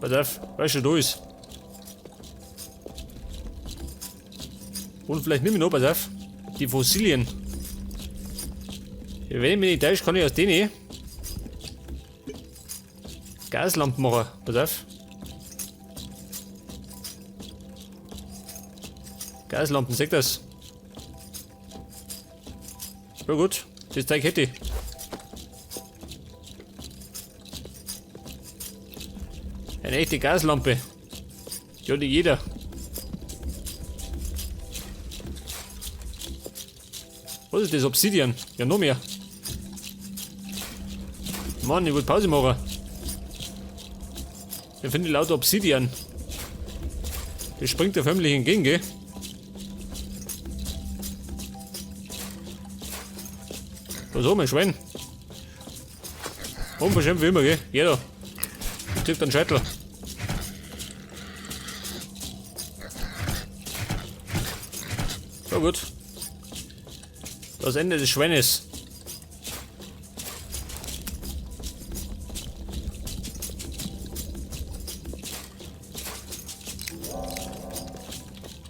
Pass auf, was schon da ist. Und vielleicht nimm ich noch, pass auf, die Fossilien. Wenn ich mich nicht täusche, kann ich aus denen Gaslampen machen. Pass auf. Gaslampen, seht das? Ja gut, das Zeug hätte ich. Eine echte Gaslampe. Die hat nicht jeder. Was ist das? Obsidian? Ja, noch mehr. Mann, ich wollte Pause machen. Wir finden lauter Obsidian. Das springt der förmlich entgegen, gell? Was haben wir, Schwein? Unverschämt wie immer, gell? Jeder. Kriegt einen Scheitel. So gut. Das Ende des Schweines.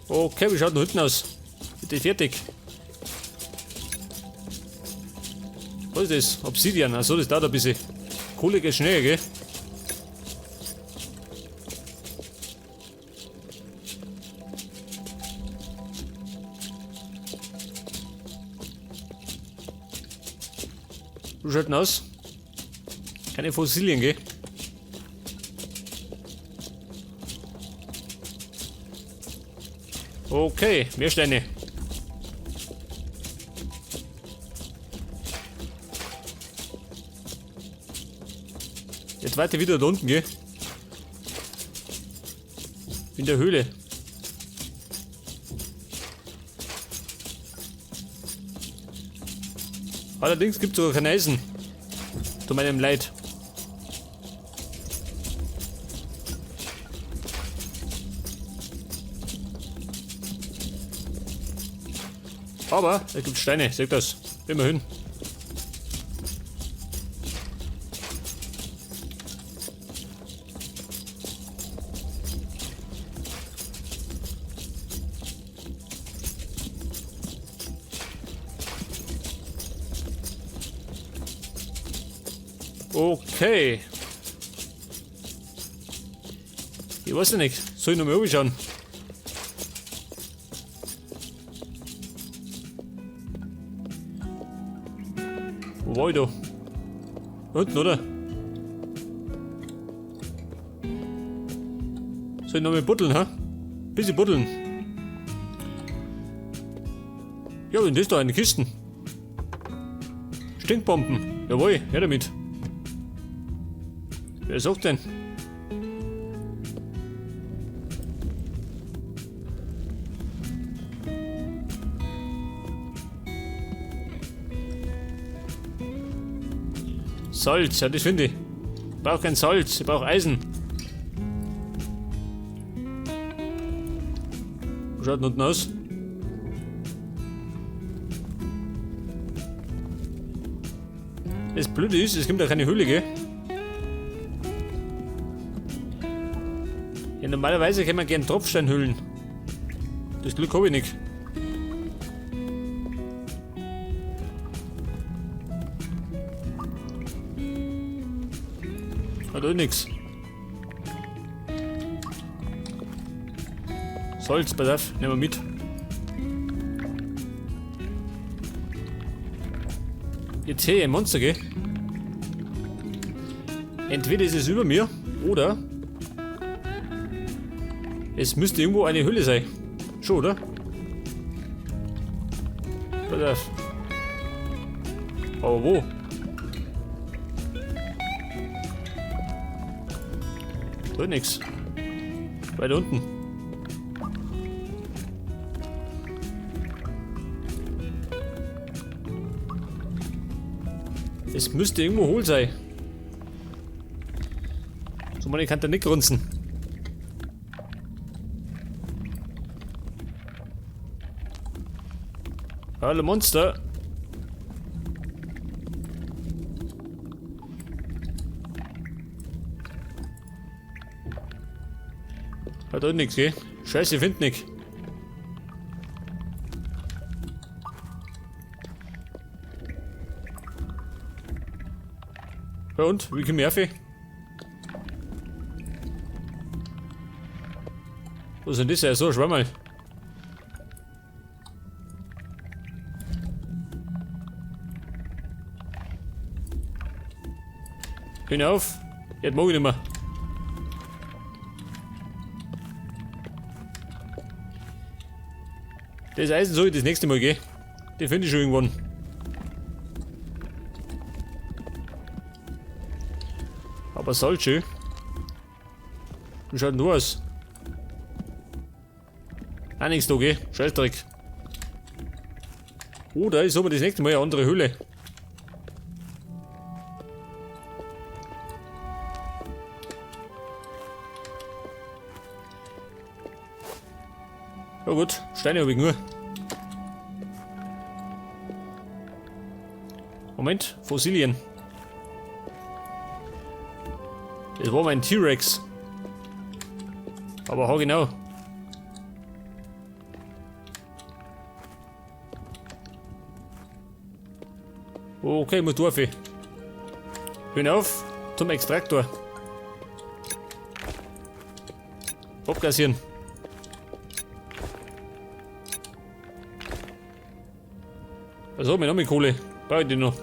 Okay, wie schaut denn hinten aus? Bitte fertig. Was ist das? Obsidian. Achso, das dauert ein bisschen. Kohle geht schnell, gell? Wie schaut denn aus? Keine Fossilien, gell? Okay, mehr Steine. Jetzt weiter wieder da unten, gell? In der Höhle. Allerdings gibt's sogar kein Eisen. Zu meinem Leid. Aber es gibt Steine, seht das. Immerhin. Okay. Ich weiß ja nicht. Soll ich noch mal runterschauen? Wo war ich da? Unten, oder? Soll ich noch mal buddeln, ha? Bisschen buddeln. Ja, und das ist da eine Kisten. Stinkbomben. Jawohl, her damit. Wer sagt denn? Salz, ja, das finde ich. Ich brauche kein Salz, ich brauche Eisen. Wo schaut denn unten aus? Das Blöde ist, es gibt da keine Höhle, gell? Ja, normalerweise kann man gern Tropfsteinhöhlen. Das Glück hab ich nicht. Hat auch nix. Salz, pass auf, nehmen wir mit. Jetzt sehe ich ein Monster, gell? Entweder ist es über mir, oder es müsste irgendwo eine Höhle sein. Schon, oder? Pass auf. Aber wo? Da ist nix. Weiter unten. Es müsste irgendwo hohl sein. So, man, ich kann da nicht grunzen. Hallo Monster. Hat auch nichts, gell? Scheiße, ich find nix. Ja und? Wie komme ich rauf? Was ist denn das? Ja, so, schau mal. Hinauf. Jetzt mag ich nicht mehr. Das Eisen soll ich das nächste Mal gehen. Die finde ich schon irgendwann. Aber Salz schön. Wie schaut denn du aus? Auch nichts da, gell? Scheißdreck. Oh, da ist aber das nächste Mal eine andere Höhle. Ja gut, Steine hab ich nur. Moment, Fossilien. Das war mein T-Rex. Aber hau genau. Okay, ich muss durch. Hinauf zum Extraktor. Abgasieren. Also, mit noch mehr Kohle. Brauche ich die noch.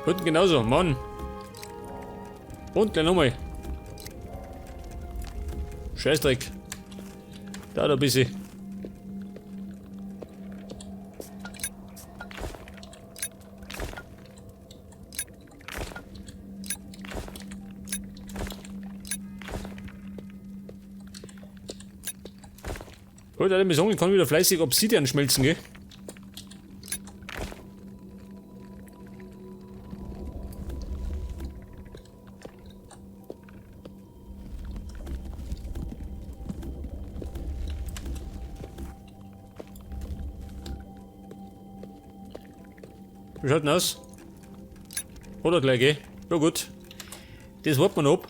Hinten genauso, Mann. Und gleich nochmal. Scheißdreck. Da ein bisschen. Heute hat er mir sagen, ich kann wieder fleißig Obsidian schmelzen, gell? Wie schaut denn aus? Oder gleich, gell? Ja gut. Das warten wir noch ab.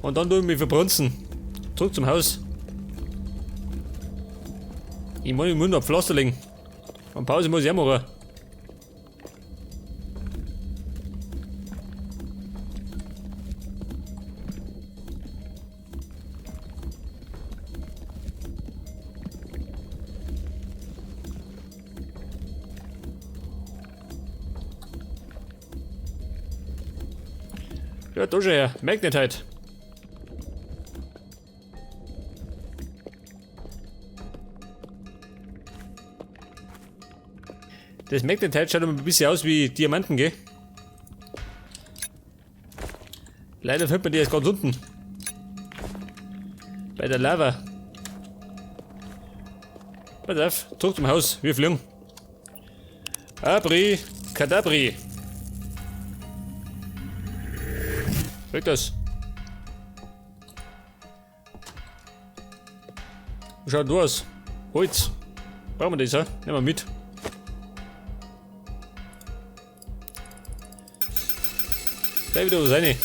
Und dann tue ich mich verbrunzen. Zurück zum Haus. Ich meine, ich muss noch Pflaster legen. Und Pause muss ich auch machen. Ja, da schon her. Magnetite. Das Magnetite schaut immer ein bisschen aus wie Diamanten, gell? Leider findet man die jetzt ganz unten. Bei der Lava. Pass auf, zurück zum Haus, wir fliegen. Abri, Kadabri. Weg das. Wie schaut denn aus? Holz. Brauchen wir das, hä? Nehmen wir mit. Gleich wieder was rein.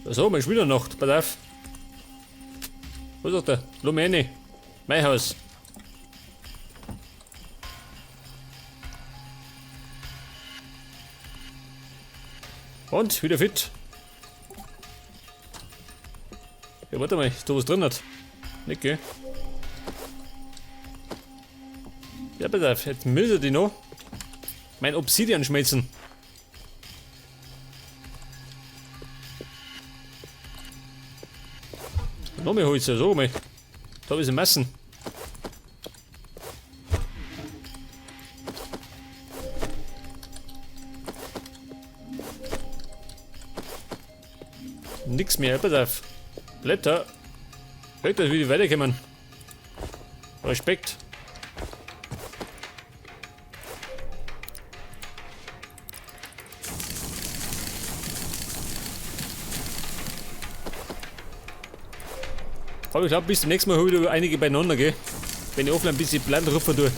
So, mein wieder Nacht. Pass auf. Was sagt der? Lass mich rein. Mein Haus. Und, wieder fit. Ja, warte mal, ist da was drin hat. Nicht, gell? Ja, pass auf, jetzt müssen die noch mein Obsidian schmelzen. Noch mehr Holz, so mal. Da ist Massen. Nix mehr, pass auf. Blätter. Blätter, wie die weiterkommen. Respekt. Aber ich glaub, bis zum nächsten Mal hab ich wieder einige beieinander, gell? Wenn ich offline ein bisschen Blatt rufen tue.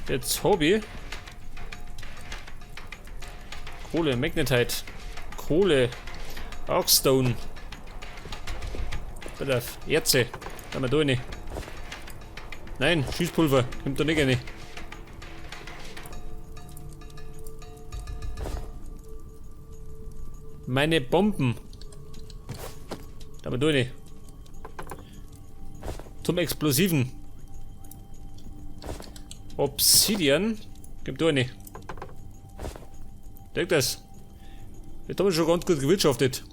Jetzt Hobby. Kohle, Magnetite. Kohle. Arcstone. Pass auf, Erze. Da haben wir da rein. Nein, Schießpulver. Kommt da nicht rein. Meine Bomben. Da haben wir da rein. Zum Explosiven. Obsidian. Kommt da rein. Denk das. Jetzt haben wir schon ganz gut gewirtschaftet.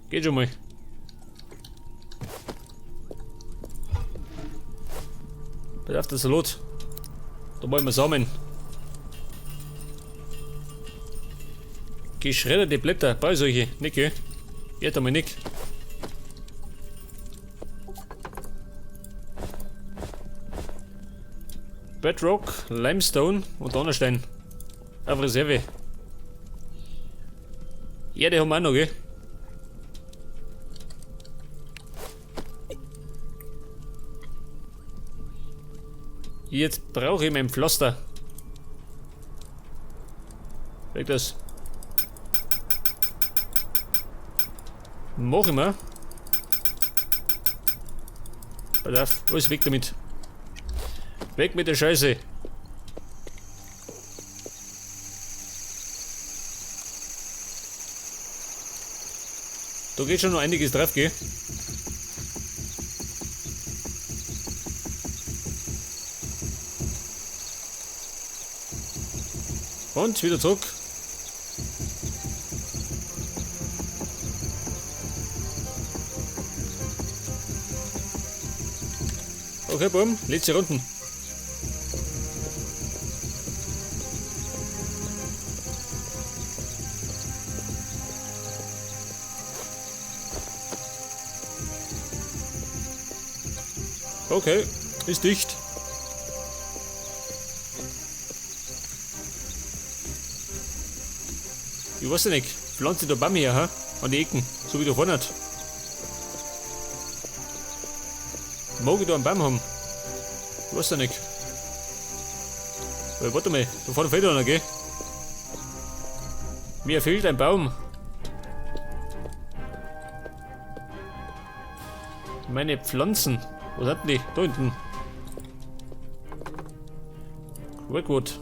Geht schon mal. Pass auf, der Salat. Da wollen wir Samen. Geschredderte Blätter. Brauche ich solche? Nicht, gell? Jetzt einmal nicht. Bedrock, Limestone und Donnerstein. Auf Reserve. Erde haben wir auch noch, gell? Jetzt brauche ich mein Pflaster. Weg das. Mach ich mal. Pass auf, alles weg damit. Weg mit der Scheiße. Da geht schon noch einiges drauf, gell? Und wieder zurück. Okay, bumm, letzte Runden. Okay, ist dicht. Ich weiß ja nicht, pflanze da Baum her, ha? An die Ecken, so wie da vorne. Mag ich da einen Baum haben? Ich weiß ja nicht. Aber warte mal, da vorne fehlt einer, gell? Mir fehlt ein Baum. Meine Pflanzen. Wo sind die? Da hinten. Redwood.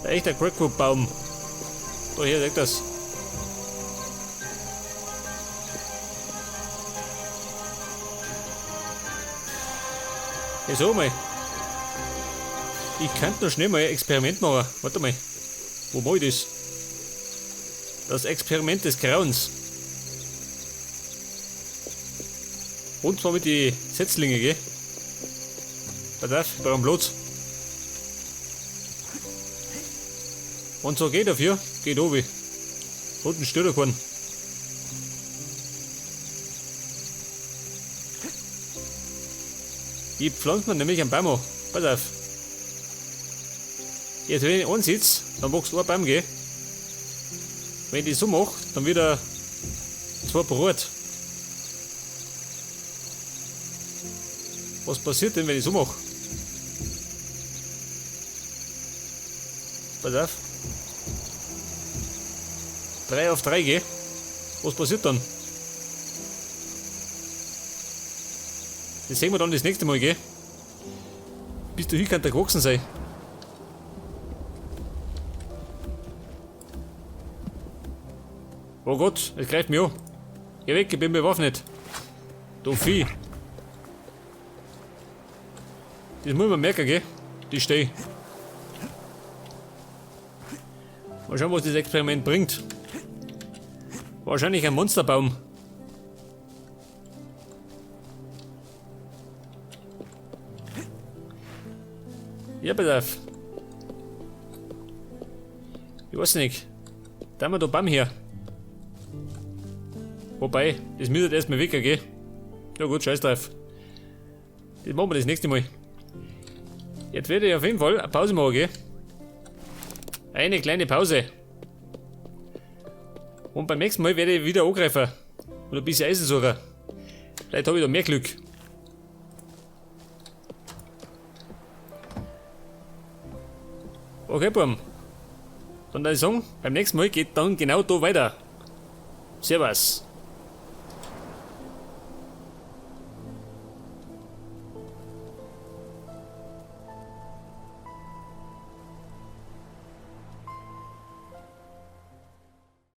Ein echter Crackwood-Baum. Da hier, seht das. Ja, so mal. Ich könnte noch schnell mal ein Experiment machen. Warte mal. Wo mach ich das? Das Experiment des Grauens. Und zwar mit den Setzlinge, gell? Pass auf, ich brauche Platz. Und so geht dafür, geht oben. Unten steht er keinen. Ich pflanze mir nämlich einen Baum an. Pass auf. Jetzt wenn ich ansitze, dann wächst ein Baum, gell? Wenn ich das so mache, dann wieder zwei Brot. Was passiert denn, wenn ich so mache? Pass auf. 3 auf 3, gell? Was passiert dann? Das sehen wir dann das nächste Mal, gell? Bis du hier kann der gewachsen sein. Oh Gott, es greift mich an. Geh weg, ich bin bewaffnet. Du Vieh. Das muss man merken, gell? Die steh. Mal schauen, was das Experiment bringt. Wahrscheinlich ein Monsterbaum. Ja, pass auf. Ich weiß nicht. Da haben wir da Baum her. Wobei, das müsste erstmal weg, gell? Ja gut, scheiß drauf. Das machen wir das nächste Mal. Jetzt werde ich auf jeden Fall eine Pause machen, gell? Eine kleine Pause. Und beim nächsten Mal werde ich wieder angreifen. Und ein bisschen Eisen suchen. Vielleicht habe ich da mehr Glück. Okay, Burm. Dann würde ich sagen, beim nächsten Mal geht dann genau da weiter. Servus.